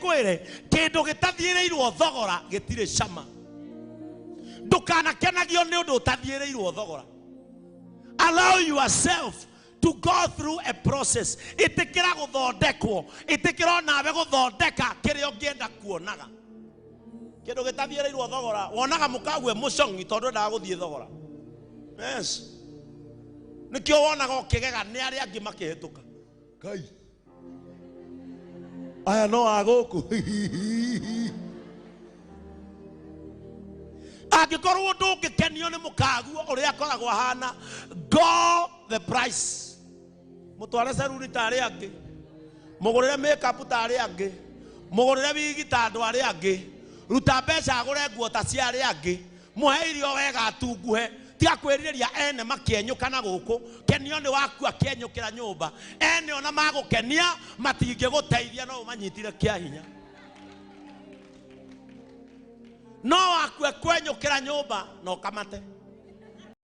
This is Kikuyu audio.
Ngwĩre kĩndũ gĩtathiĩrĩirwo thogora gĩtirĩ cama. Ndũkanakenagio nĩ ũndũ ũtathiĩrĩirwo thogora. Allow yourself to go through a process. Ĩtĩkĩra gũthondekwo, ĩtĩkĩra onawe gũthondeka kĩrĩa ũngĩenda kuonaga. Kĩndũ gĩtathiĩrĩirwo thogora wonaga mũkague mũcong'i tondũ endaga gũthiĩ thogora. Yes, nĩkĩo wonaga ũkĩgega nĩ arĩa angĩ makĩhĩtũka. Ngai, aya no a gũkũ. Angĩkorwo ndũngĩkenio nĩ mũkaguo ũrĩa akoragwo ahana, go the price. Mũtware caruni ta arĩa angĩ, mũgũrĩre makeup ta arĩa angĩ, mũgũrĩre wigi ta andũ arĩa angĩ, ruta mbeca agũre nguo ta cia arĩa angĩ, mũhe irio wega atunguhe. Tiga kwĩrirĩria ene makĩenyũka na gũkũ. Kenio nĩ waku akĩenyũkĩra nyũmba. Ene ona magũkenia matingĩgũteithia, no ũmanyitire kĩa hinya. No wakue kwenyũkĩra nyũmba na ũkamate.